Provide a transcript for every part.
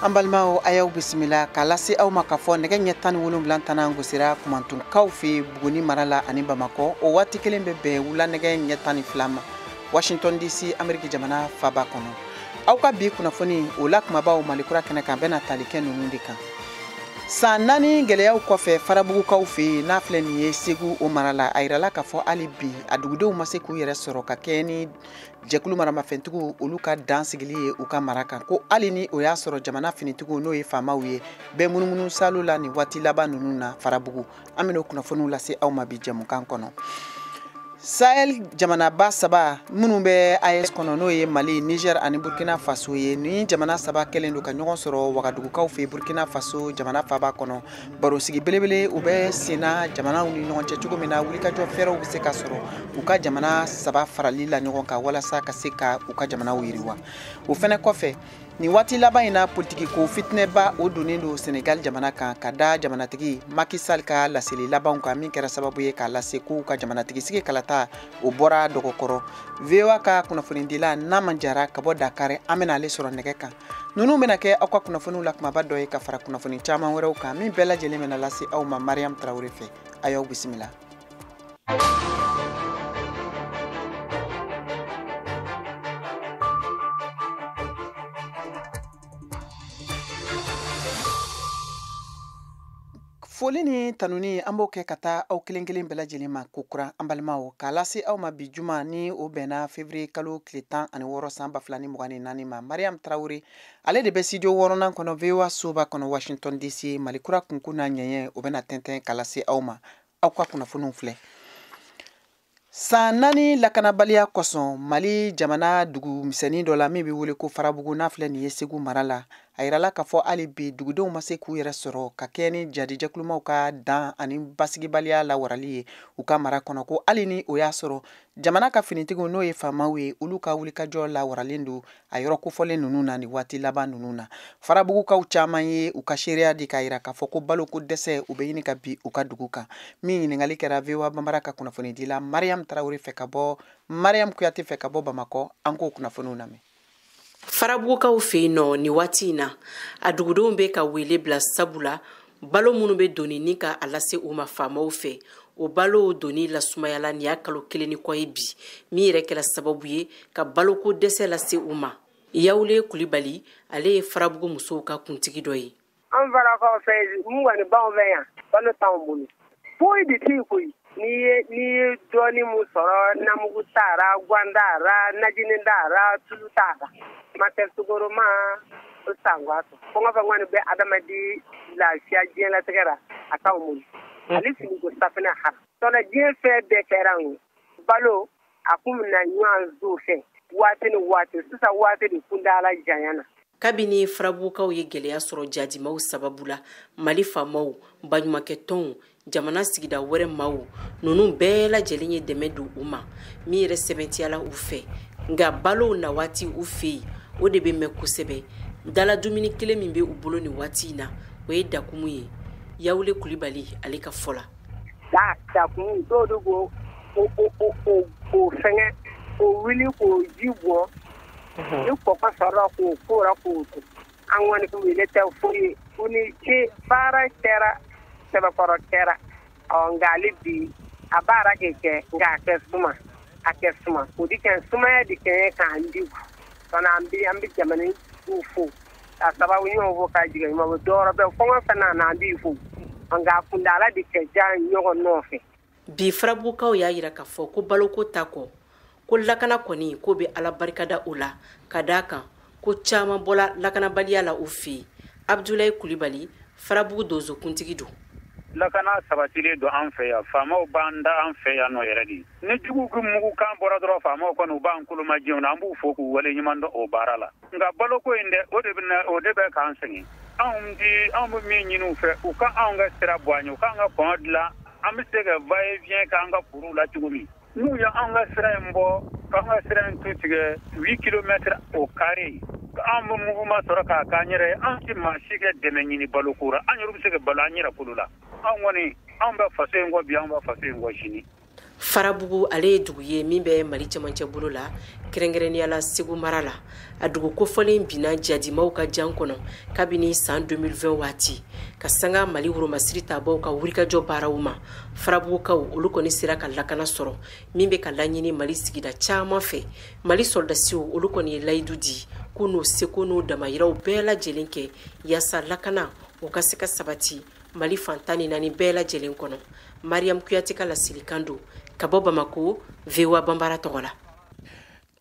An balimaw, a y'aw bisimila k'a lase aw ma k'a fɔ nɛgɛ ɲɛ 17 tan gosira Kumantunkaw fɛ Buguni mara la ani Bamakɔ. O waati kelen bɛ bɛn wula nɛgɛ ɲɛ 12 ma Washington DC, Ameriki jamana faba kɔnɔ. Aw ka bi kunnafoni o la kumabaw Malikura kɛnɛ kan bɛna tali kɛ ninnu de kan. San 4 gɛlɛyaw kɔfɛ Farabugukaw fɛ yen, n'a filɛ nin ye Segu o mara la, a yirala k'a fɔ hali bi a dugudenw ma se k'u yɛrɛ sɔrɔ ka kɛ ni jɛkulu maramafɛntigiw olu ka dan sigili ye u ka mara kan. Ko hali ni o y'a sɔrɔ jamana finitigiw n'o ye faamaw ye bɛɛ munumunu salo la nin waati laban ninnu na Farabugu. An bɛna o kunnafoniw lase aw ma bi jɛmukan kɔnɔ. Sahel jamanaba saba minnu bɛ AES kɔnɔ, n'o ye Mali, Niger ani Burkina Faso ye, ni jamana saba kɛlen don ka ɲɔgɔn sɔrɔ Wagadugukaw fɛ Burkina Faso jamana faaba kɔnɔ. Barosigi belebele u bɛ senna jamanaw ni ɲɔgɔn cɛ cogo min na wulikajɔ fɛɛrɛw bɛ se ka sɔrɔ u ka jamana saba farali la ɲɔgɔn kan walasa ka se ka u ka jamanaw yiriwa. O fɛnɛ kɔfɛ, nin waati laban in na, politiki ko fitinɛba o donnen don Senegal jamana kan ka da jamanatigi Macky Sall ka laseli labanw kan, min kɛra sababu ye k'a lase k'u ka jamanatigi sigi kalata o bɔra dɔgɔkɔrɔ. VOA ka kunnafonidila Nama Jara ka bɔ Dakar, an bɛna ale sɔrɔ nɛgɛ kan. Ninnu bɛna kɛ aw ka kunnafoniw la kumaba dɔ ye ka fara kunnafoni caman wɛrɛw kan min bɛɛ lajɛlen bɛna lase aw ma Mariam Traoré fɛ. A y'aw bisimila. Foli ni tanuni an b'o kɛ ka taa aw kelen kelen bɛɛ lajɛlen ma ko kura, an balimaw, k'a lase aw ma bi juma ni o bɛnna février kalo tile 16 san 2024 ma. Mariam Traoré ale de bɛ studio wɔɔrɔnan kɔnɔ VOA soba kɔnɔ Washington DC. Malikura kunkun n'a ɲɛɲɛ o bɛna tɛntɛn k'a lase aw ma. Aw ka kunnafoniw filɛ. San 4 lakanabaliya kosɔn Mali jamana dugu misɛnnin dɔ la min bɛ wele ko Farabugu, n'a filɛ nin ye Segu mara la, a yirala k'a fɔ hali bi dugudenw ma se k'u yɛrɛ sɔrɔ ka kɛ ni jadijɛkulumaw ka dan ani basigibaliya lawarali ye u ka mara kɔnɔ. Ko hali ni o y'a sɔrɔ jamana ka finitigiw n'o ye faamaw ye, olu ka wulikajɔ lawaralen don a yɔrɔ kofɔlen ninnu na nin waati laban ninnu na. Farabugukaw caman ye u ka seereya di k'a yira k'a fɔ ko baloko dɛsɛ u bɛ ɲini ka bi u ka dugu kan. Min ɲininkali kɛra VOA Bambara ka kunnafonidila Mariam Traoré fɛ ka bɔ Mariam Kuyate fɛ ka bɔ Bamakɔ, an k'o kunnafoniw lamɛn. Farabugukaw fɛ yen nɔ nin waati in na, a dugudenw bɛ ka wele bila sabula balo minnu bɛ doni ni ka a lase u ma faamaw fɛ, o balow doni lasumayala nin y'a kalo 1 ni kɔ ye bi, min yɛrɛ kɛra sababu ye ka baloko dɛsɛ lase u ma. Yawule Kulibali ale ye Farabugu musow ka kuntigi dɔ ye. An Farakaw fɛ, mun kɔni b'anw fɛ yan, balo t'anw bolo, foyi de tɛ yen koyi. N'i ye dɔɔni mun sɔrɔ, namugu t'a ra, guwan t'a ra, najini t'a ra, tulu t'a ra, ma tɛ sukoroma, o sango a sɔrɔ. Fɛn o fɛn kɔni bɛ adamaden lafiya diɲɛlatigɛ la, a t'anw bolo. Ale finiko safinɛ hara. Tɔnɔ diɲɛ fɛn bɛɛ kɛra anw ye. Balo a kun bɛna ɲɔgɔn zo fɛ waati ni waati, sisan waati de kuntaala janya na. Kabini Farabugukaw ye gɛlɛya sɔrɔ jadimaw sababu la, Mali faamaw, baɲumankɛtɔnw, jamana sigida wɛrɛ maaw, ninnu bɛɛ lajɛlen ye dɛmɛ don u ma, min yɛrɛ sɛbɛntiyala u fɛ. Nka balow na waati u fɛ yen, o de bɛ mɛn kosɛbɛ. Dala dumuni kelen min bɛ u bolo nin waati in na, o ye dakumu ye. Yawule Kulibali ale ka fɔ la. Da dakumu dɔw de b'o o fɛngɛ, k'o wuli k'o ji bɔ. Ni kɔkɔ sɔrɔla k'o k'o la k'o dun. An kɔni wele tɛ foyi ye. U ni ce, baara kɛra, sɛbɛkɔrɔ kɛra. Ɔ nka hali bi a baara kɛ kɛ, nka a kɛ suma, a kɛ suma. O de kɛ sumaya de kɛ k'an degun. Fana an bɛ jamana fo. Ka sababu ɲuman fo ka jigin ɲuman fo. Dɔwɛrɛ bɛ fɛn o fɛn na, an b'i fo. Nka a kuntaala de kɛ jan ɲɔgɔn nɔfɛ. Bi Farabugukaw y'a yira k'a fɔ ko baloko ta kɔ, ko lakana kɔni k'o bɛ Ala barikada o la, ka d'a kan ko caman bɔla lakanabaliya la u fɛ yen. Abudulayi Kulibali, Farabugu donsokuntigi don. Lakana sabatilen don an fɛ yan, faamaw b'an da an fɛ yan nɔ yɛrɛ de. Ni juguw ka mugukan bɔra dɔrɔn, faamaw kɔni u b'an kolomajɛw na, an b'u fo k'u wale ɲuman dɔn o baara la. Nka baloko in dɛ, o de bɛ k'an sɛgɛn. Anw bɛ min ɲini u fɛ, u ka anw ka sira bɔ an ye, u k'an ka pont dilan, an bɛ se ka va et vient k'an ka forow la cogo min. N'u ye anw ka sira in bɔ, k'an ka sira in tu tigɛ 8 kilomètres au carré, an bɛ mouvement sɔrɔ k'a k'an yɛrɛ ye. An tɛ maa si kɛ dɛmɛ ɲini baloko la, an yɛrɛ bɛ se ka balo an yɛrɛ bolo la. Anw kɔni, anw bɛ faso in kɔ bi, anw bɛ faso in kɔ sini. Farabugu ale ye dugu ye min bɛ Mali cɛmancɛ bolo la, kɛrɛnkɛrɛnnenya la Segu mara la. A dugu kofɔlen binna jadimaw ka jan kɔnɔ kabini san 2020 waati ka sanga Mali woromasiri tabaw ka wulikajɔ baaraw ma. Farabugukaw olu kɔni sera ka lakana sɔrɔ min bɛ ka laɲini Mali sigida caman fɛ. Mali sɔrɔdasiw olu kɔni ye layidu di k'u n'u seko n'u damayiraw bɛɛ lajɛlen kɛ yaasa lakana o ka se ka sabati Mali fan 14 bɛɛ lajɛlen kɔnɔ. Mariam Kuyate ka laselikan don ka bɔ Bamako, VOA Banbara tɔgɔ la.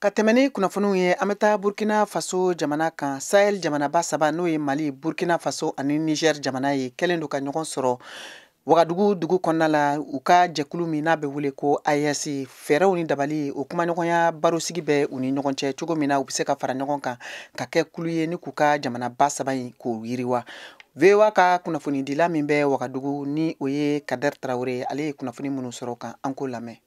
Ka tɛmɛ ni kunnafoniw ye, an bɛ taa Burkina Faso jamana kan. Sahel jamanaba saba, n'o ye Mali, Burkina Faso ani Niger jamana ye, kɛlen don ka ɲɔgɔn sɔrɔ Wagadugu dugu kɔnɔna la. U ka jɛkulu min n'a bɛ wele ko AES, fɛɛrɛw ni dabali, o kumaɲɔgɔnya barosigi bɛ u ni ɲɔgɔn cɛ cogo min na u bɛ se ka fara ɲɔgɔn kan ka kɛ kulu ye ni k'u ka jamanaba saba in k'o yiriwa. VOA ka kunnafonidila min bɛ Wagadugu, ni o ye Kader Traoré, ale ye kunnafoni minnu sɔrɔ kan, an k'o lamɛn.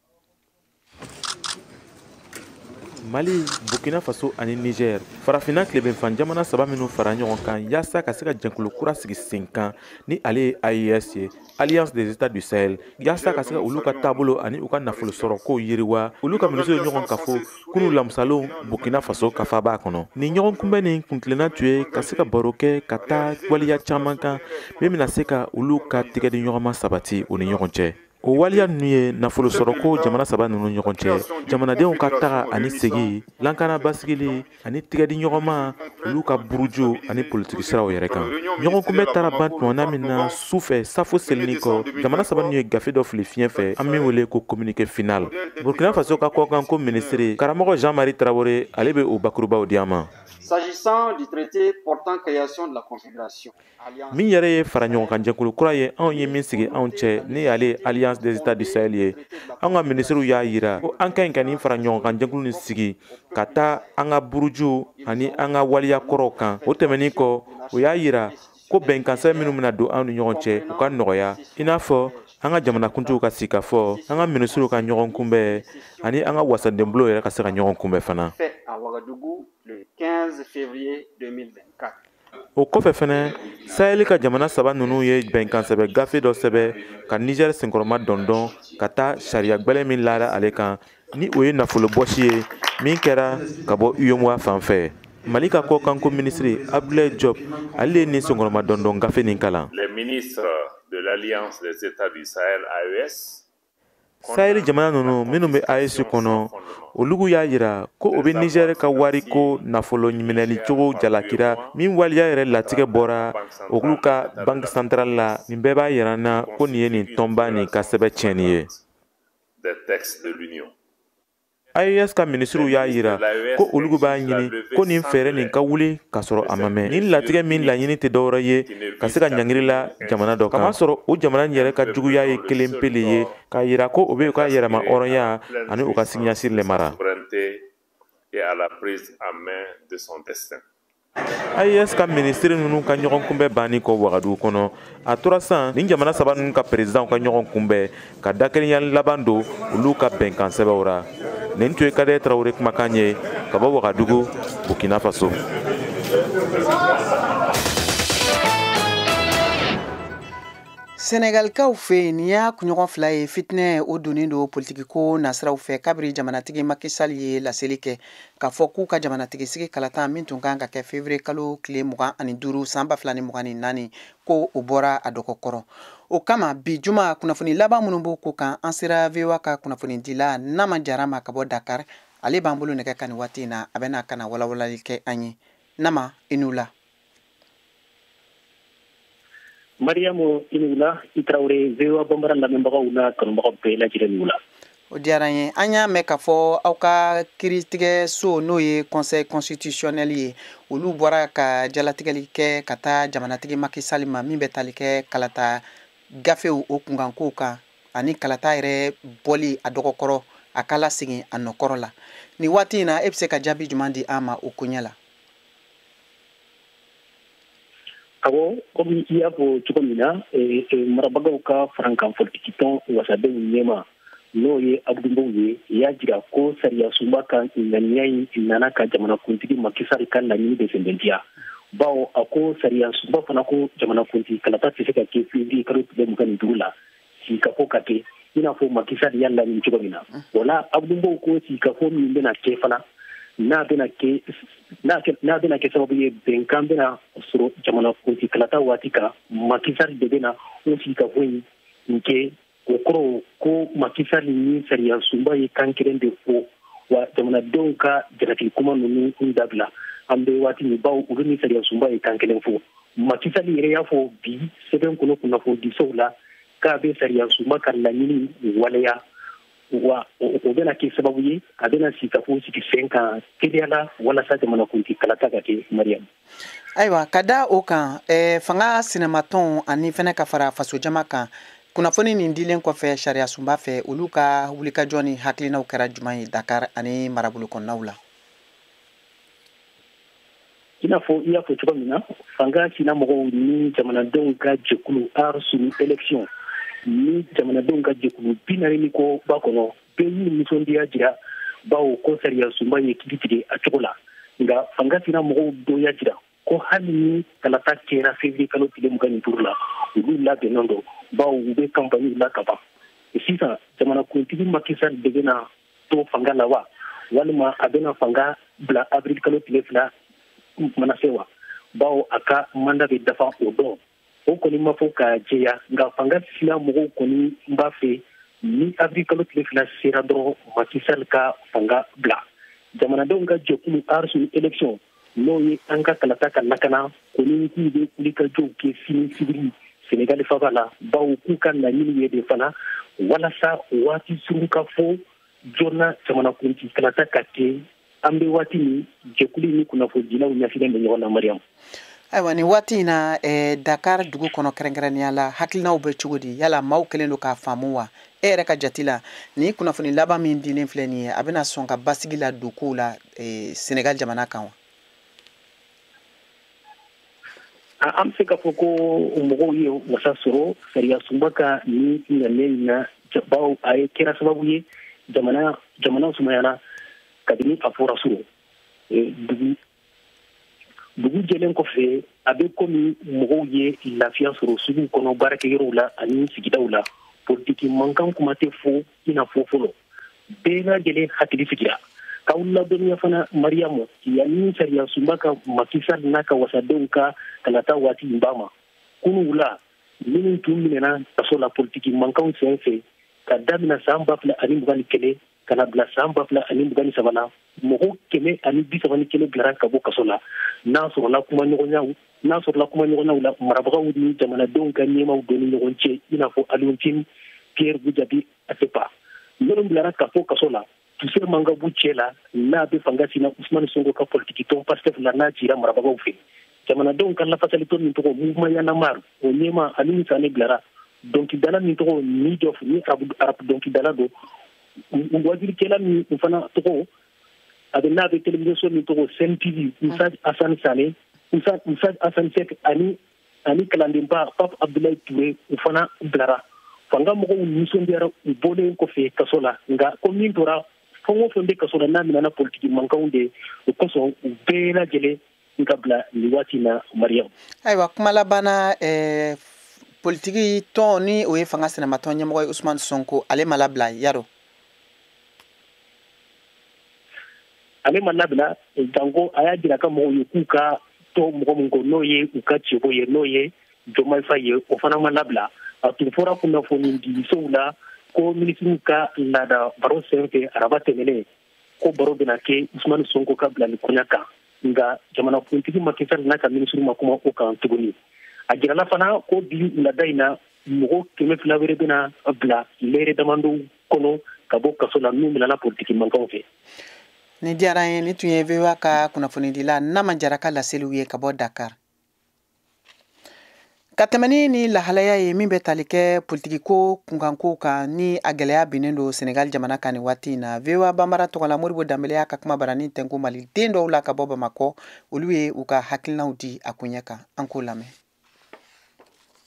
Mali, Burkina Faso ani Niger, farafinna tilebenfan jamana saba minnu fara ɲɔgɔn kan yaasa ka se ka jɛnkulu kura sigi sen kan, ni ale ye AES ye, Alliance des États du Sahel, yaasa ka se ka olu ka taabolo ani u ka nafolo sɔrɔ kow yiriwa, olu ka minisiriw ye ɲɔgɔn kafo kunu lamusalon Burkina Faso ka faaba kɔnɔ. Nin ɲɔgɔn kunbɛn nin kuntilenna tun ye ka se ka baro kɛ ka taa waleya caman kan min bɛna se ka olu ka tigɛdiɲɔgɔnma sabati u ni ɲɔgɔn cɛ. O waleya ninnu ye nafolo sɔrɔko jamana saba ninnu ɲɔgɔn cɛ, jamanadenw ka taga ani segi, lankana basigili ani tigɛdiɲɔgɔnma, olu ka buruju ani politiki siraw yɛrɛ kan. Ɲɔgɔn kunbɛn taara ban tumana min na su fɛ safo selini kɔ, jamana saba ninnu ye gafe dɔ fili fiɲɛ fɛ, an min wele ko communiqué final. Burkina Faso ka kɔkanko minisiri karamɔgɔ Jean-Marie Traoré, ale bɛ o bakurubaw di an ma. S'agissant du traité portant création de la Confédération. Min yɛrɛ ye fara ɲɔgɔn kan jɛkulu kura ye, anw ye min sigi anw cɛ, ni ale Alliance des États du Sahel ye, an ka minisiriw y'a yira ko an ka ɲi ka nin fara ɲɔgɔn kan jɛkulu nin sigi ka taa an ka buruju ani an ka waleya kɔrɔw kan. O tɛmɛnen kɔ, o y'a yira ko bɛnkansɛbɛn minnu bɛna don anw ni ɲɔgɔn cɛ, u ka nɔgɔya, i n'a fɔ an ka jamanakuntigiw ka sigikafɔ, an ka minisiriw ka ɲɔgɔn kunbɛn ani an ka wasadenbulon yɛrɛ ka se ka ɲɔgɔn kunbɛn fana. Le 15 février 2024. O kɔfɛ fɛnɛ, Sahel ka jamana saba ninnu ye bɛnkansɛbɛ gafe dɔ sɛbɛ ka Niger senkɔrɔma dɔndɔn ka taa sariya gwɛlɛn min lara ale kan, ni o ye nafolo bɔsi ye min kɛra ka bɔ UEMOA fan fɛ. Mali ka kɔkanko minisiri Abdoulaye Diop, ale ye nin senkɔrɔma dɔndɔn gafe nin kalan. Les ministres de l'Alliance des États du Sahel AES. Sahel jamana ninnu minnu bɛ AES kɔnɔ, olu y'a yira ko o bɛ Niger ka wariko nafolo minɛli cogo jalakira min waleya yɛrɛ latigɛ bɔra olu ka banque centrale la. Nin bɛɛ b'a yira n na ko nin ye nin tɔnba nin ka sɛbɛn tiɲɛni ye. AES ka minisiriw y'a yira ko olu b'a ɲini ko nin fɛɛrɛ nin ka wuli k'a sɔrɔ a ma mɛn. Nin latigɛ min laɲini tɛ dɔwɛrɛ ye ka se ka ɲangiri la jamana dɔ kan, kamasɔrɔ o jamana yɛrɛ ka juguya ye kelen pe le ye, k'a yira ko o bɛ u ka yɛrɛma hɔrɔnya ani u ka siniɲɛsigi le mara. AES ka minisiri ninnu ka ɲɔgɔn kunbɛn banni kɔ Wagadugu kɔnɔ, a tora san nin jamana saba ninnu ka perezidanw ka ɲɔgɔn kunbɛn ka dakelenya laban don olu ka bɛnkan sɛbɛnw ra. Nin tun ye Kader Traoré kumakan ye ka bɔ Wagadugu, Burkina Faso. Senegalikaw fɛ yen, nin y'a kunɲɔgɔn fila ye fitinɛ o donnen don politikiko nasiraw fɛ kabiri jamanatigi Macky Sall ye laseli kɛ k'a fɔ k'u ka jamanatigi sigi kalata min tun kan ka kɛ février kalo tile 25 san 2024, ko o bɔra a dɔgɔkɔrɔ. O kama bi juma kunnafoni laban minnu b'o ko kan, an sera VOA ka kunnafonidila Nama Jara ma ka bɔ Dakar. Ale b'an bolo nɛgɛ kan nin waati in na, a bɛna ka na walawalali kɛ an ye. Nama, i n'u la. Mariamu, i ni wula. I Tarawele, VOA Bambara lamɛnbagaw n'a kanubagaw bɛɛ lajɛlen ni wula. O diyara n ye. An y'a mɛn k'a fɔ aw ka kiiritigɛso, n'o ye Conseil constitutionnel ye, olu bɔra ka jalatigɛli kɛ ka taa jamanatigi Macky Sall ma min bɛ tali kɛ kalata gafew o kunkankow kan ani kalata yɛrɛ bɔli a dɔgɔkɔrɔ a ka lasegin a nɔkɔrɔ la. Nin waati in na, e bɛ se ka jaabi jumɛn di an ma o koɲɛ la? Awɔ, komi i y'a fɔ cogo min na, marabagaw ka farankan politikitɔn wasadenw ɲɛma, n'o ye Abdou Mbow ye, y'a jira ko sariya sunba ka ŋaniya in nana ka jamanakuntigi Macky Sall ka laɲini de sɛmɛntiya, bawo a ko sariya sunba fana ko jamanakuntigi kalata tɛ se ka kɛ février kalo tile 25 la, sigikafɔ ka kɛ. I n'a fɔ Macky Sall y'a laɲini cogo min na. O la, Abdou Mbow ko sigikafɔ min bɛna kɛ fana, n'a bɛna kɛ sababu ye bɛnkan bɛna sɔrɔ jamanakuntigi kalata waati kan, Macky Sall de bɛna o sigikafɔ in kɛ. O kɔrɔ ko Macky Sall ni sariya sunba ye kan kelen de fɔ, wa jamanadenw ka jalaki kuma ninnu dabila. An bɛ waati min, bawo olu ni sariya sunba ye kan kelen fɔ. Macky Sall yɛrɛ y'a fɔ bi sɛbɛn kɔnɔ kunnafonidisow la k'a bɛ sariya sunba ka laɲini waleya, wa o bɛna kɛ sababu ye a bɛna sigikafɔ sigi sen kan teliya la walasa jamanakuntigi kalata ka kɛ, Mariam. Ayiwa, ka da o kan, fanga sinamatɔnw ani fɛnɛ ka fara fasojama kan, kunnafoni nin dilen kɔfɛ sariya sunba fɛ, olu ka wulikajɔ ni hakilinaw kɛra jumɛn ye Dakar ani marabolo kɔnɔnaw la? I n'a fɔ i y'a fɔ cogo min na, fanga sinamɔgɔw ni jamanadenw ka jɛkulu Aar Sunu Élection ni jamanadenw ka jɛkulu 40 ni kɔ ba kɔnɔ, bɛɛ y'u nisɔndiya jira, bawo ko sariya sunba ye kiiri tigɛ a cogo la. Nka fanga sinamɔgɔw dɔ y'a jira ko hali ni kalata kɛra février kalo tile 25 la, olu labɛnnen don, bawo u bɛ campagne la ka ban. Sisan jamanakuntigi Macky Sall de bɛna to fanga la wa, walima a bɛna fanga bila avril kalo tile 2 mana se wa, bawo a ka mandat bɛ dafa o don. O kɔni ma fɔ ka jɛya, nka fanga sina mɔgɔw kɔni b'a fɛ ni avril kalo tile 2 sera dɔrɔn, Macky Sall ka fanga bila. Jamanadenw ka jɛkulu Aar Sunu Élection, n'o ye an ka kalata ka lakana, kɔni k'u bɛ wulikajɔw kɛ sini sibiri Senegali faba la, bawo k'u ka laɲini ye de fana walasa waati surun ka fɔ joona jamanakuntigi kalata ka kɛ. An bɛ waati min, jɛkulu ni kunnafonidilaw ɲɛsinnen bɛ ɲɔgɔn na, Mariam. Ayiwa, nin waati in na, Dakar dugu kɔnɔ kɛrɛnkɛrɛnnenya la, hakilinaw bɛ cogo di? Yala maaw kɛlen don k'a faamu wa? E yɛrɛ ka jate la, nin kunnafoni laban min dilen filɛ nin ye, a bɛna sɔn ka basigi la don kow la Senegal jamana kan wa? An bɛ se k'a fɔ ko mɔgɔw ye wasa sɔrɔ sariya sunba ka nin ŋaniya in na, bawo a ye kɛra sababu ye jamana sumayana kabini a fɔra surɔ. Dugu jɛlen kɔfɛ, a bɛ komi mɔgɔw ye lafiya sɔrɔ suguw kɔnɔ, baarakɛyɔrɔw la ani sigidaw la. Politiki mankan kuma tɛ fɔ i n'a fɔ fɔlɔ, bɛɛ lajɛlen hakili sigira. K'aw ladɔnniya fana, Mariamu, yanni sariya sunba ka Macky Sall n'a ka wasadenw ka kalata waati in ba ma, kunun wula, minnu tun minɛna kaso la politiki mankanw sen fɛ ka daminɛ san 2021 ka na bila san 2023 la, mɔgɔ 131 bilara ka bɔ kaso la. N'a sɔrɔla kumaɲɔgɔnyaw la marabagaw ni jamanadenw ka ɲɛmaaw dɔ ni ɲɔgɔn cɛ, i n'a fɔ Alioune Tine, Pierre Goudiaby Atepa. Minnu bilara ka bɔ kaso la, Toussaint Manga b'u cɛ la, n'a bɛ fanga sina Ousmane Sonko ka politiki tɔn Pastef la, n'a cira marabagaw fɛ. Jamanadenw ka lafasalitɔn min tɔgɔ Mouvement Y'en a marre, o ɲɛmaa Aliou Sané bilara. Dɔnkilidala min tɔgɔ Nidof, ni arabu dɔnkilidala don, wajulikɛla min o fana tɔgɔ a bɛ n'a bɛ télévision min tɔgɔ Sen TV, Moussa Assane Sané, Moussa Assane Seck ani kalandenba Pape Abdoulaye Touré, o fana bilara. Fanga mɔgɔw nisɔndiyara u bɔlen kɔfɛ kaso la, nka ko min tora fɛn o fɛn bɛ kaso la n'a minɛna politiki mankanw de o kosɔn, u bɛɛ lajɛlen ka bila nin waati na, Mariam. Ayiwa, kuma laban na, politiki tɔn ni o ye fanga sinamatɔn ɲɛmɔgɔ ye Ousmane Sonko, ale ma labila yaro? Ale ma labila, janko a y'a jira ka mɔgɔw ye k'u ka to mɔgɔ min kɔ, n'o ye u ka cɛko ye, n'o ye Diomaye Faye ye, o fana ma labila. A tun fɔra kunnafoni disow la ko minisiriw ka laada baro sen fɛ araba tɛmɛnen, ko baro bɛna kɛ Ousmane Sonko ka bilali koɲa kan, nka jamanakuntigi Macky Sall n'a ka minisiriw ma kuma o kan tuguni. A jirala fana ko bi wulada in na, mɔgɔ 200 wɛrɛ bɛna bila lɛrɛ damadɔw kɔnɔ ka bɔ kaso la, n'u minɛna politiki mankanw fɛ. Ni diyara n ye. Ni tun ye VOA ka kunnafonidila Nama Jara ka laseliw ye ka bɔ Dakar. Ka tɛmɛ ni lahalaya ye min bɛ tali kɛ politikiko kunkankow kan, ni a gɛlɛya binnen don Senegal jamana kan nin waati in na, VOA Banbara tɔgɔ la, Modibo Danbele y'a ka kuma barani tɛnku maliden dɔw la ka bɔ Bamakɔ. Olu ye u ka hakilinaw di a koɲɛ kan, an k'o lamɛn.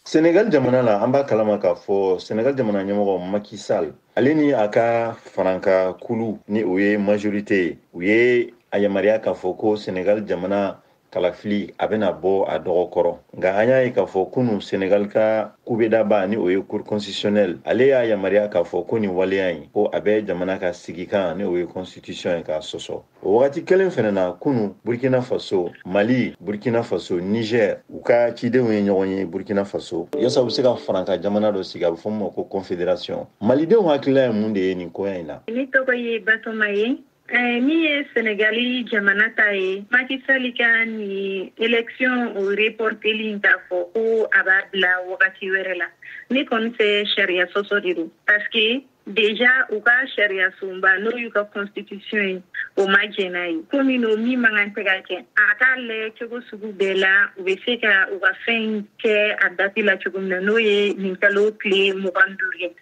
Senegal jamana la, an b'a kalama k'a fɔ Senegal jamana ɲɛmɔgɔ Macky Sall, ale ni a ka faranka kulu ni o ye majorité ye, u ye a yamaruya k'a fɔ ko Senegal jamana Kalafili a bɛna bɔ a dɔgɔ kɔrɔ, nka an y'a ye k'a fɔ kunun Senegal ka kubedaba, ni o ye Cour constitutionnelle, ale y'a yamaruya k'a fɔ ko nin waleya in, ko a bɛ jamana ka sigikan, ni o ye constitution ye, k'a sɔsɔ. O wagati kelen fɛnɛ na, kunun, Burkina Faso, Mali, Burkina Faso, Niger, u ka cidenw ye ɲɔgɔn ye Burkina Faso yasa u bɛ se ka faranka jamana dɔ sigi, a bɛ fɔ min ma ko confédération. Malidenw hakilila ye mun de ye nin koya in na? Ne tɔgɔ ye Batoma ye. Min ye Senegali jamana ta ye, Macky Sall ka nin élection o reporteli k'a fɔ ko a b'a bila wagati wɛrɛ la, ne kɔni fɛ sariya sɔsɔ de don, parce que déjà u ka sariya sunba, n'o y'u ka constitution ye, o ma jɛn n'a ye. Komi no min man kan tɛ ka kɛ, a k'a lajɛ cogo sugu bɛɛ la u bɛ se ka u ka fɛn in kɛ a date la cogo min na, n'o ye nin kalo tile 25 ye.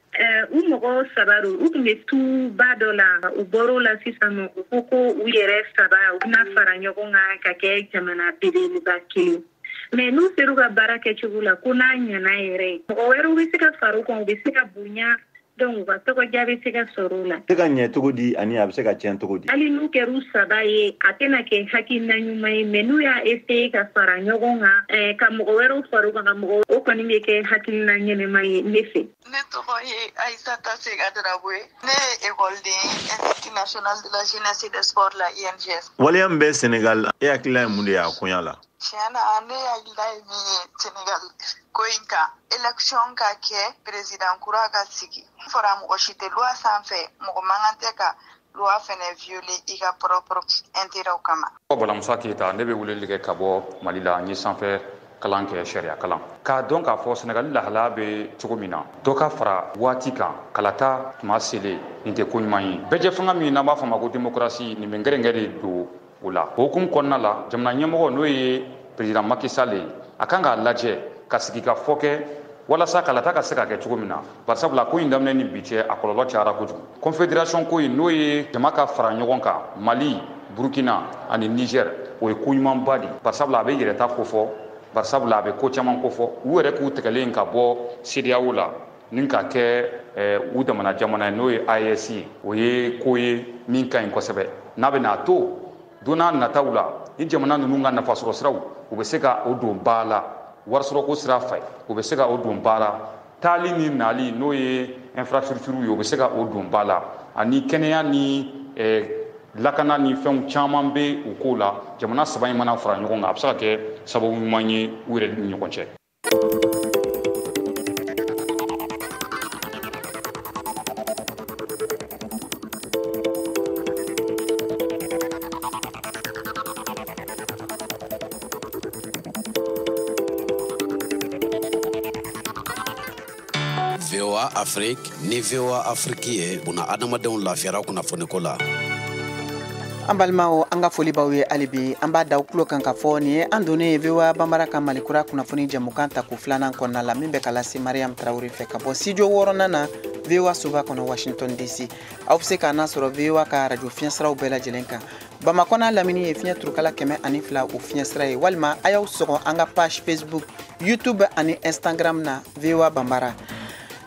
U mɔgɔ saba don, u tun bɛ tuba dɔ la, u bɔr'o la sisan nɔ, u ko ko u yɛrɛ saba u bɛna fara ɲɔgɔn kan ka kɛ jamana belebeleba kelen. Mais n'u ser'u ka baara kɛcogo la, ko n'a ɲɛna yɛrɛ, mɔgɔ wɛrɛw bɛ se ka far'u kan, u bɛ se ka bonya, donc u ka tɔgɔdiya bɛ se ka sɔrɔ o la. Se ka ɲɛ cogo di ani a bɛ se ka tiɲɛ cogo di? Hali n'u kɛr'u saba ye, a tɛna kɛ hakilina ɲuman ye, mais n'u y'a essayer ka fara ɲɔgɔn kan, ka mɔgɔ wɛrɛw far'u kan, ka mɔgɔ, o kɔni bɛ kɛ hakilina ɲɛnɛma ye ne fɛ. Ne tɔgɔ ye Aïssata Sega Drabo ye. Ne ye école Institut national de la jeunesse et des sports la, INGS. Waleya min bɛ Senegal, e hakilila ye mun de ye a koɲa la? Tiɲɛ na, ne hakilila ye min ye Senegal ko in kan, élection ka kɛ, président kura ka sigi. Fɔra mɔgɔ si tɛ loi sanfɛ, mɔgɔ man kan tɛ ka loi fɛnɛ violer i ka propre intérêt kama. Balamusa Keyita, ne bɛ weleli kɛ ka bɔ Mali la. N ye sanfɛ kalan kɛ, sariya kalan, k'a dɔn k'a fɔ Senegali lahalaya bɛ cogo min na, dɔ ka fara waati kan kalata tuma selen, nin tɛ ko ɲuman ye. Bɛɛjɛ fanga min n'an b'a fɔ a ma ko démocratie, nin bɛ gɛrɛngɛ de don o la. O hukumu kɔnɔna la, jamana ɲɛmɔgɔ, n'o ye président Macky Sall ye, a kan k'a lajɛ ka sigi ka fɔ kɛ walasa kalata ka se ka kɛ cogo min na, barisabula ko in daminɛ ni bi cɛ, a kɔlɔlɔ cayara kojugu. Confédération ko in, n'o ye jama ka fara ɲɔgɔn kan, Mali, Burkina ani Niger, o ye ko ɲumanba de, barisabula a bɛ yɛrɛta kofɔ, barisabula a bɛ ko caman kofɔ. U yɛrɛ k'u tɛgɛlen ka bɔ CEDEAO la ni ka kɛ u damana jamana ye, n'o ye AES ye, o ye ko ye min ka ɲi kosɛbɛ, n'a bɛna to don n'a nataw la, ni jamana ninnu ka nafasɔrɔ siraw, u bɛ se ka o don ba la warisɔrɔko sira fɛ, u bɛ se ka o don ba la taali ni nali, n'o ye infrastructure ye, u bɛ se ka o don ba la, ani kɛnɛya ni lakana ni fɛnw caman bɛ u ko la. Jamana saba in mana fara ɲɔgɔn kan, a bɛ se ka kɛ sababu ɲuman ye u yɛrɛ ni ɲɔgɔn cɛ. VOA Afrique ni VOA Afrique ye buna adamadenw lafiyara kunnafoniko la. An balimaw, an ka foli b'aw ye hali bi. An b'a da kulo kan ka fɔ nin ye an donnen ye VOA Banbara ka Malikura kunnafoni jɛmukan ta ko filanan kɔnɔna la, min bɛ ka lase Mariam Tarawele fɛ ka bɔ studio wɔɔrɔnan na, VOA soba kɔnɔ, Washington DC. Aw bɛ se k'an sɔrɔ VOA ka radio fiɲɛsiraw bɛɛ lajɛlen kan. Bamakɔ n'a lamini ye fiɲɛ turukala 102 o fiɲɛsira ye, walima a y'aw sɔgɔ an ka page Facebook, YouTube ani Instagram na, VOA Banbara.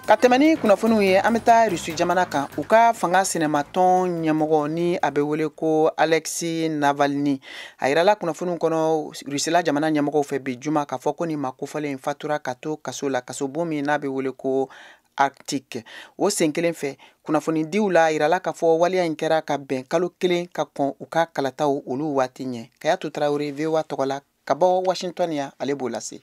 Ka tɛmɛ ni kunnafoniw ye, an bɛ taa Rusi jamana kan. U ka fanga sinamatɔn ɲɛmɔgɔ, ni a bɛ wele ko Alexei Navalny, a yirala kunnafoniw kɔnɔ Rusila jamana ɲɛmɔgɔw fɛ bi juma k'a fɔ ko nin maa kofɔlen in fatura ka to kaso la, kasobon min n'a bɛ wele ko Arctique. O sen kelen fɛ, kunnafonidiw la, a yirala k'a fɔ waleya in kɛra ka bɛn kalo kelen ka kɔn u ka kalataw olu waati ɲɛ. Kayatu Tarawele, VOA tɔgɔ la ka bɔ Washington yan, ale b'o lase.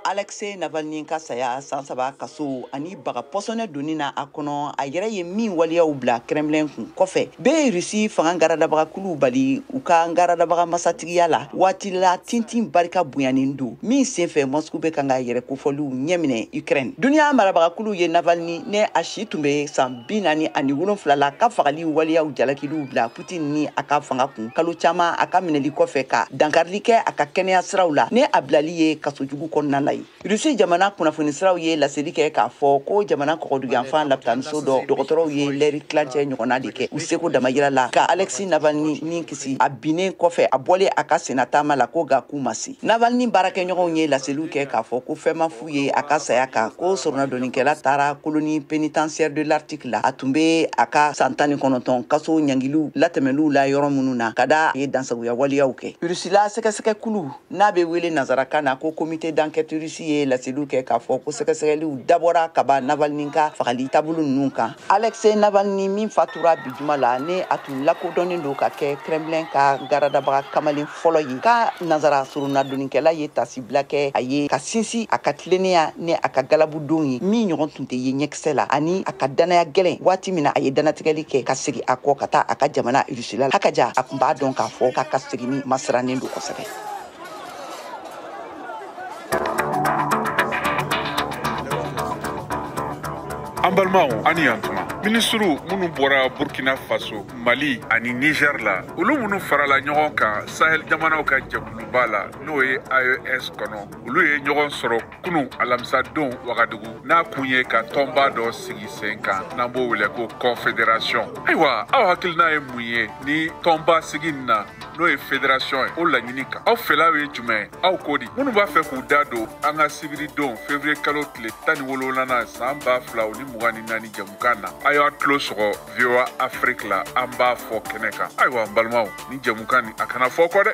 Alexei Navalny ka saya, san 3 kaso ani baga pɔsɔnɛ donni na a kɔnɔ, a yɛrɛ ye min waleyaw bila Kremlin kun kɔfɛ, bɛɛ Rusi fanga garadabagakuluw bali u ka garadabaga masatigiya la waati la tintin barika bonyanin don min senfɛ Moscou bɛ kan ka yɛrɛ kofɔliw ɲɛminɛ Ukraine. Duniya marabagakuluw ye Navalny, ne a si tun bɛ san 47 la, ka fagali waleyaw jalakiliw bila Putin ni a ka fanga kun kalo caman a ka minɛli kɔfɛ, ka dankarili kɛ a ka kɛnɛya siraw la, ne a bilali ye kasojugu kɔnɔna la. ye. Rusi jamana kunnafonisiraw ye laseli kɛ k'a fɔ ko jamana kɔgɔduguyanfan lapitaniso dɔ dɔgɔtɔrɔw ye lɛri tilancɛ ɲɔgɔnna de kɛ u seko damayira la ka Alexei Navalny ni kisi a binnen kɔfɛ a bɔlen a ka sennataama la, ko nka k'u ma se. Navalny baarakɛɲɔgɔnw ye laseliw kɛ k'a fɔ ko fɛn ma f'u ye a ka saya kan, ko soronadonnikɛla taara colonie pénitentiaire de l'Arctique la, a tun bɛ a ka san 19 kaso ɲangiliw latɛmɛliw la yɔrɔ minnu na ka da ye dansagoya waleyaw kɛ. Rusila sɛgɛsɛgɛkulu n'a bɛ wele nanzarakan na ko comité d'enquête russe ye laseliw kɛ k'a fɔ ko sɛgɛsɛgɛliw dabɔra kaban Navalny ka fagali taabolo ninnu kan. Alexei Navalny min fatura bi juma la, ni a tun lakodɔnnen don ka kɛ Kremlin ka garadabaga kamalen fɔlɔ ye, ka nanzara soronadonnikɛla ye tasibila kɛ a ye ka sinsin a ka tilennenya ni a ka galabudon ye min ɲɔgɔn tun tɛ ye ɲɛkisɛ la, ani a ka danaya gɛlɛn waati min na a ye danatigɛli kɛ ka segin a kɔ ka taa a ka jamana Rusila la. Hakaja a tun b'a dɔn k'a fɔ k'a ka seginni masirannen don kosɛbɛ. An balimaw, ani yantuma. Minisiriw minnu bɔra Burkina Faso, Mali ani Niger la, olu minnu farala ɲɔgɔn kan Sahel jamanaw ka jɛkuluba la, n'o ye AES kɔnɔ, olu ye ɲɔgɔn sɔrɔ kunun alamisadon Wagadugu, n'a kun ye ka tɔnba dɔ sigi sen kan n'an b'o wele ko confédération. Ayiwa, aw hakilina ye mun ye ni tɔnba sigi nin na, n'o ye fédération ye, o laɲini kan? Aw fɛlaw ye jumɛn? Aw ko di? Minnu b'a fɛ k'u da don an ka sibiridon février kalo tile 17nan san 2024 jɛmukan na, a y'a tulo sɔgɔ VOA Afrique la, an b'a fɔ kɛnɛ kan. Ayiwa, n balimaw, ni jɛmukan nin, a kana fɔ kɔ dɛ.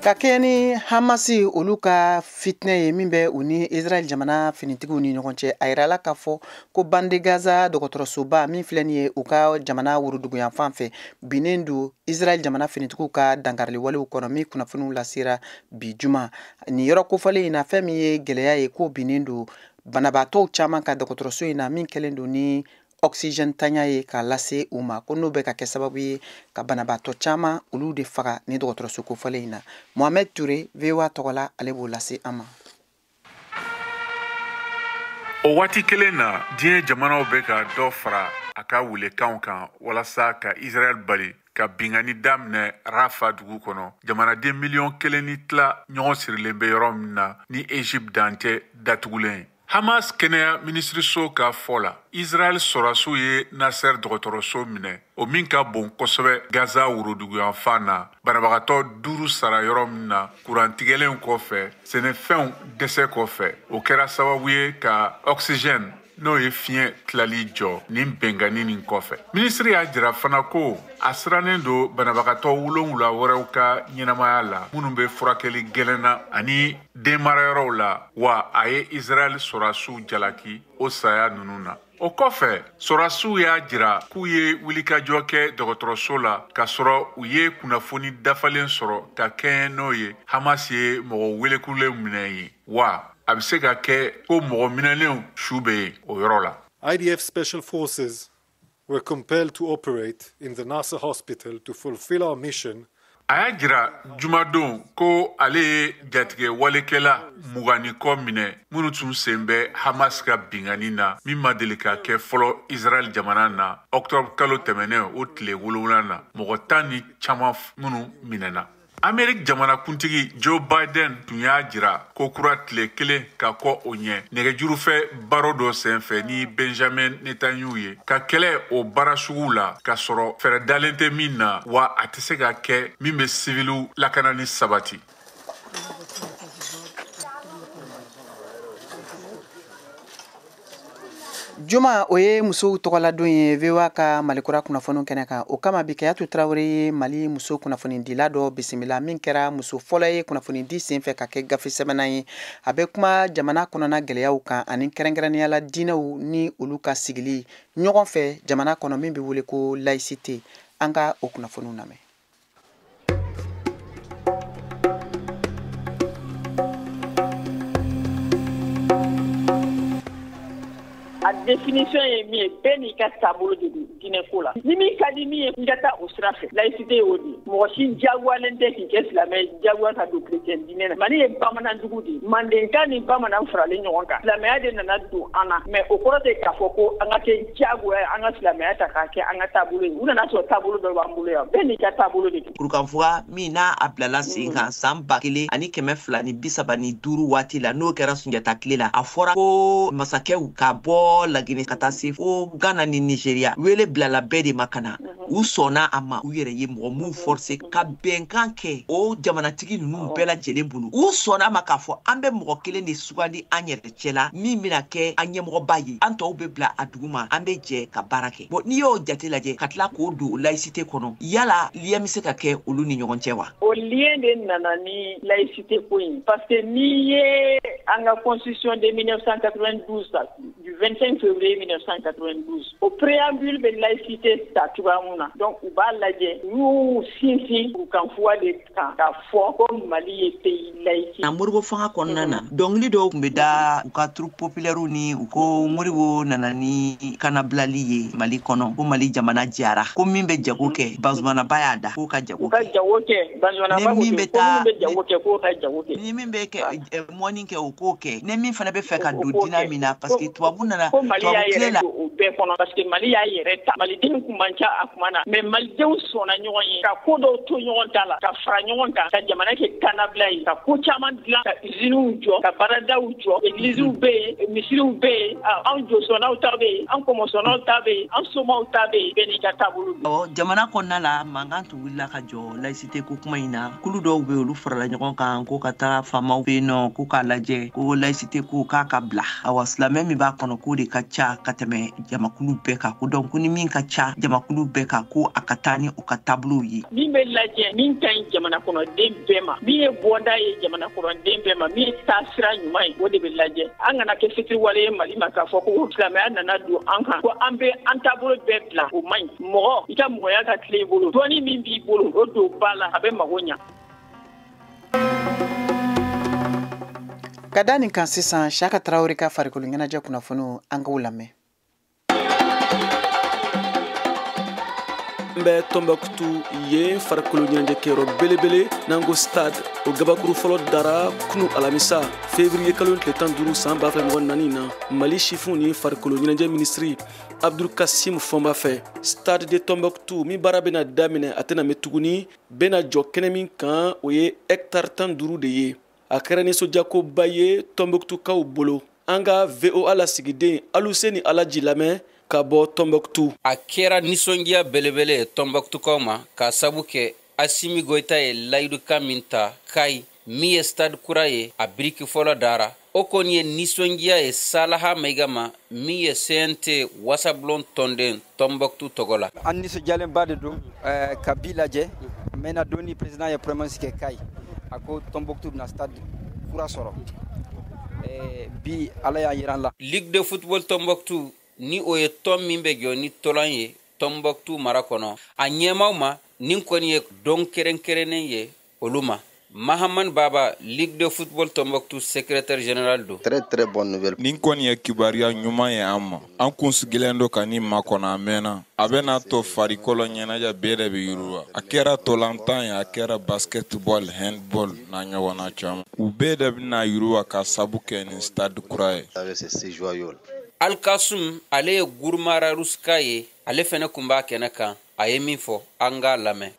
Ka kɛɲɛ ni Hamasi olu ka fitinɛ ye min bɛ u ni Israël jamana finitigiw ni ɲɔgɔn cɛ, a yirala k'a fɔ ko bande Gaza dɔgɔtɔrɔsoba min filɛ nin ye u ka jamana woroduguyanfan fɛ, binnen don Israël jamana finitigiw ka dankarili walew kɔnɔ, min kunnafoniw lasera bi juma. Nin yɔrɔ kofɔlen in na, fɛn min ye gɛlɛya ye, k'o binnen don banabaatɔw caman ka dɔgɔtɔrɔso in na, min kɛlen don ni oxygène tanya ye k'a lase u ma, ko n'o bɛ ka kɛ sababu ye ka banabaatɔ caman olu de faga ni dɔgɔtɔrɔso kofɔlen in na. Mohamed Touré, VOA tɔgɔ la, ale b'o lase an ma. O waati kelen na, diɲɛ jamanaw bɛ ka dɔ fara a ka welekanw kan walasa ka Israël bali ka binkanni daminɛ Rafa dugu kɔnɔ, jamanaden 1.5 miliyɔn ɲɔgɔn sirilen bɛ yɔrɔ min na ni Egypte dancɛ datugulen ye. Hamas kɛnɛya minisiriso ka fɔ la, Israɛl sɔrɔdasiw ye Nasser dɔgɔtɔrɔso minɛ, o min ka bon kosɛbɛ Gaza woroduguyanfan na, banabagatɔ 5 sara yɔrɔ min na kurantigɛlen kɔfɛ, sɛnɛfɛnw dɛsɛ kɔfɛ. O kɛra sababu ye ka oxygène, n'o ye fiɲɛ tilali jɔ nin bɛnkanni nin kɔfɛ. Minisiri y'a jira fana ko a sirannen don banabagatɔ 7 wɛrɛw ka ɲɛnamaya la, minnu bɛ furakɛli gɛlɛn na ani denmarayɔrɔw la, wa a ye Israɛl sɔrɔdasiw jalaki o saya ninnu na. O kɔfɛ, sɔrɔdasiw y'a jira k'u ye wulikajɔ kɛ dɔgɔtɔrɔso la k'a sɔrɔ u ye kunnafoni dafalen sɔrɔ ka kɛɲɛ n'o ye Hamas ye mɔgɔ welekulen minɛ ye, wa a bɛ se ka kɛ ko mɔgɔ minɛlenw su bɛ yen o yɔrɔ la. IDF special forces were compelled to operate in the Nasser hospital to fulfill our mission. A y'a jira jumadon ko ale ye jatigɛ walekɛla 20 ni kɔ minɛ minnu tun sen bɛ Hamas ka binkanni na min ma deli ka kɛ fɔlɔ Israɛl jamana na, octobre kalo tɛmɛnen o tile 7 na, mɔgɔ tan ni caman minnu minɛna. Ameriki jamanakuntigi Joe Biden tun y'a jira ko kura tile kelen ka kɔ o ɲɛ nɛgɛjurufɛ baro dɔ senfɛ ni Benjamin Netanyahu ye, ka kɛlɛ o baara sugu la k'a sɔrɔ fɛɛrɛ dalen tɛ min na, wa a tɛ se ka kɛ min bɛ siviliw lakanani sabati. Juma, o ye musow tɔgɔladon ye VOA ka Malikura kunnafoniw kɛnɛ kan. O kama bi, Kayatu Tarawele ye Mali muso kunnafonidila dɔ bisimila min kɛra muso fɔlɔ ye kunnafonidi senfɛ ka kɛ gafe sɛbɛnna ye. A bɛ kuma jamana kɔnɔna gɛlɛyaw kan ani kɛrɛnkɛrɛnnenya la diinɛw ni olu ka sigili ɲɔgɔn fɛ jamana kɔnɔ, min bɛ wele ko laïcité. An ka o kunnafoniw lamɛn. A définition ye min ye, bɛɛ n'i ka taabolo de don diinɛ ko la. Ni min ka di min ye, i ka taa o sira fɛ. Laïcité y'o de ye. Mɔgɔ si diyagoyalen tɛ k'i kɛ silamɛ ye, diyagoya ka don chrétien diinɛ na. Mali ye bamanan dugu de ye. Mandenka ni bamanan faralen ɲɔgɔn kan. Silamɛya de nana don an na. Mais o kɔrɔ tɛ k'a fɔ ko an ka kɛ diyagoya ye, an ka silamɛya ta k'a kɛ an ka taabolo ye. U nana sɔrɔ taabolo dɔ b'an bolo yan. Bɛɛ n'i ka taabolo de don. Kurukanfuga min n'a a bilala sen kan san 1235 waati la, n'o kɛra Sunjata tile la, a fɔra ko masakɛw ka bɔ Laginɛ ka taa se fo Ghana ni Nigeria, wele bilala bɛɛ de ma ka na. U sɔnna a ma, u yɛrɛ ye mɔgɔ m'u forcer ka bɛnkan kɛ o jamanatigi ninnu bɛɛ lajɛlen bolo. U sɔnna a ma k'a fɔ an bɛ mɔgɔ kelen de sugandi an yɛrɛ cɛ la min bɛna kɛ an ɲɛmɔgɔba ye, an tɔw bɛ bila a duguma, an bɛ jɛ ka baara kɛ. Bon, n'i y'o jate lajɛ ka tila k'o don laïcité kɔnɔ, yala lien bɛ se ka kɛ olu ni ɲɔgɔn cɛ wa? O lien de nana ni laïcité ko in, parce que n'i ye an ka constitution de 1992 ta, du 25 février 1992, o préambule bɛ laïcité ta cogoya mun na, donc u b'a lajɛ, u y'u sinsin u kan fuwa de kan k'a fɔ ko Mali ye pays laïque. Na Modibo fanga kɔnɔna na, dɔnkili dɔw tun bɛ da u ka troupe populaire ni u ko Modibo nana ni kanabilali ye Mali kɔnɔ, ko Mali jamana jara, ko min bɛ jago kɛ Bazumanaba y'a da k'o ka jago kɛ, u ka jago kɛ Bazumanaba ko min bɛ jago kɛ k'o ka jago kɛ, ni min bɛ kɛ mɔni kɛ o k'o kɛ, ni min fana bɛ fɛ ka don diinɛ min na, parce que tubabu nana ko Mali y'a yɛrɛ don o bɛɛ kɔnɔ, parce que Mali y'a yɛrɛ ta, Malidenw kun man ca a kuma na, mais Malidenw sɔnna ɲɔgɔn ye ka ko dɔw to ɲɔgɔn ta la, ka fara ɲɔgɔn kan, ka jamana kɛ kannabila ye, ka ko caman dilan, ka usines jɔ, ka baaradaw jɔ, églises bɛ yen, misiriw bɛ yen, anw josɔnnaw ta bɛ yen, an kɔmɔsɔnnaw ta bɛ yen, an somaw ta bɛ yen, bɛɛ n'i ka taabolo don. Jamana kɔnɔna la, mankan tun wulila ka jɔ laïcité ko kuma in na. Kulu dɔw bɛ yen, olu farala ɲɔgɔn kan ko ka taa faamaw bɛ yen nɔ ko k'a lajɛ ko laïcité ko k'a ka bila. Awa, silamɛ min b'a kɔnɔ k'o de ka ca ka tɛmɛ jamakulu bɛɛ kan, ko donc ko ni min ka ca jamakulu bɛɛ kan, ko a ka taa ni o ka taabolow ye. Min bɛ lajɛ, min ka ɲi jamana kɔnɔden bɛɛ ma, min ye bɔda ye jamana kɔnɔden bɛɛ ma, min ye taasira ɲuman ye, o de bɛ lajɛ. An kana kɛ fitiriwale ye Mali ma k'a fɔ ko silamɛya nana don an kan, ko an bɛ an taabolo bɛɛ bila, o man ɲi. Mɔgɔ i ka mɔgɔya ka tile i bolo, dɔɔni min b'i bolo, o don ba la, a bɛ mago ɲa. Ka da nin kan sisan, Siyaka Tarawele ka farikolo ɲɛnajɛ kunnafoniw, an k'o lamɛn. N bɛ Tombouctou yen farikolo ɲɛnajɛkɛyɔrɔ belebele n'an ko stade, o gabakuru fɔlɔ dara kunu alamisa février kalo tile 15 san 2024 na Mali sifinw ni farikolo ɲɛnajɛ minisiri Abdul Kassim Fɔnba fɛ. Stade de Tombouctou min baara bɛna daminɛ a tɛna mɛn tuguni, bɛna jɔ kɛnɛ min kan, o ye hectare 15 de ye. A kɛra nisɔndiyakoba ye Tombouctoukaw bolo. An ka VOA lasigiden Aluseni Alaji lamɛn ka bɔ Tombouctou. A kɛra nisɔndiya belebele ye Tombouctoukaw ma k'a sabu kɛ Assimi Goïta ye layidukan min ta Kayi, min ye stade kura ye, a biriki fɔlɔ dara. O kɔni ye nisɔndiya ye Salaha Maïga ma, min ye CNT wasabulon tɔnden Tombouctou tɔgɔ la. An nisɔndiyalenba de don ka bi lajɛ. A mɛnna don ni président ye promesse kɛ Kayi, a ko Tombouctou bɛna stade kura sɔrɔ. Bi Ala y'a yira an la. Ligue de football Tombouctou, ni o ye tɔn min bɛ jɔ ni tolan ye Tombouctou mara kɔnɔ, a ɲɛmaw ma, nin kɔni ye don kɛrɛnkɛrɛnnen ye olu ma. Mahaman Baba, Ligue de football Tombouctou secrétaire général don. Très très bonne nouvelle. Nin kɔni ye kibaruya ɲuman ye an ma. An kun sigilen don ka nin makɔnɔ a mɛnna. A bɛna to farikolo ɲɛnajɛ bɛɛ de bɛ yiriwa. A kɛra tolantan ye, a kɛra basketball, handball n'a ɲɔgɔnna caman. U bɛɛ de bɛna yiriwa ka sabu kɛ nin stade kura ye. Alkasum, ale ye Gurumara Ruska ye, ale fɛnɛ kun b'a kɛnɛ kan. A ye min fɔ, an k'a lamɛn.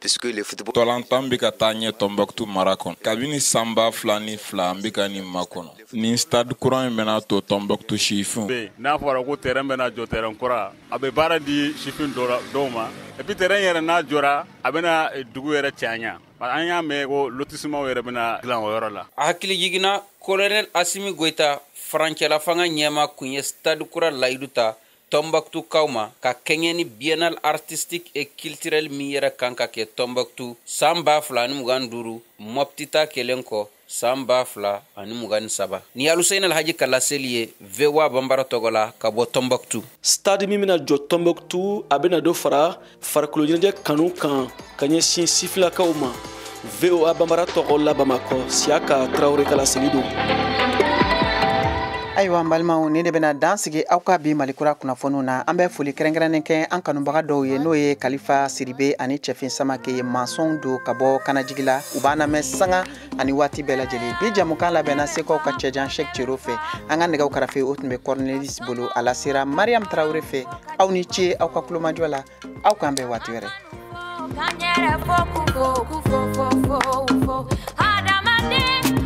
Tolantan bɛ ka taa ɲɛ Tombouctou mara kɔnɔ. Kabini san 2002 an bɛ ka nin makɔnɔ. Nin stade kura in bɛna to Tombouctou sifinw. N'a fɔra ko terrain bɛna jɔ, terrain kura, a bɛ baara di sifin dɔw ma. Et puis terrain yɛrɛ n'a jɔra, a bɛna dugu yɛrɛ cɛɲa. An y'a mɛn ko lotissement yɛrɛ bɛna dilan o yɔrɔ la. A hakili jiginna colonel Assimi Goïta, farancɛla fanga ɲɛma, kun ye stade kura layidu ta Tombouctoukaw ma ka kɛɲɛ ni biennale artistique et culturelle min yɛrɛ kan ka kɛ Tombouctou san 2025, Mopti ta kelen kɔ san 2023. Ni Aluseni Alhaji ka laseli ye VOA Bambara tɔgɔ la ka bɔ Tombouctou. Stade min bɛna jɔ Tombouctou, a bɛna dɔ fara farikolo ɲɛnajɛ kanu kan ka ɲɛsin sifilakaw ma. VOA Bambara tɔgɔ la Bamakɔ, Siyaka Tarawele ka laseli don. Ayiwa n balimaw, nin de bɛna dan sigi aw ka bi Malikura kunnafoniw na. An bɛ foli kɛrɛnkɛrɛnnen kɛ an kanubaga dɔw ye, n'o ye Kalifa Siribe ani Cɛfin Samake ye, mansɔnw don ka bɔ Kanajigi la. U b'an lamɛn sanga ani waati bɛɛ lajɛlen. Bi jamukan labɛnna Sekaw ka cɛjan Sɛk Cero fɛ. An ka nɛgɛw karafe, o tun bɛ Cornelis bolo, a lasera Mariam Tarawele fɛ. Aw ni ce aw ka kulomajɔ la. Aw k'an bɛn waati wɛrɛ. K'an yɛrɛ fo k'u fo k'u fo fo fo fo hadamaden.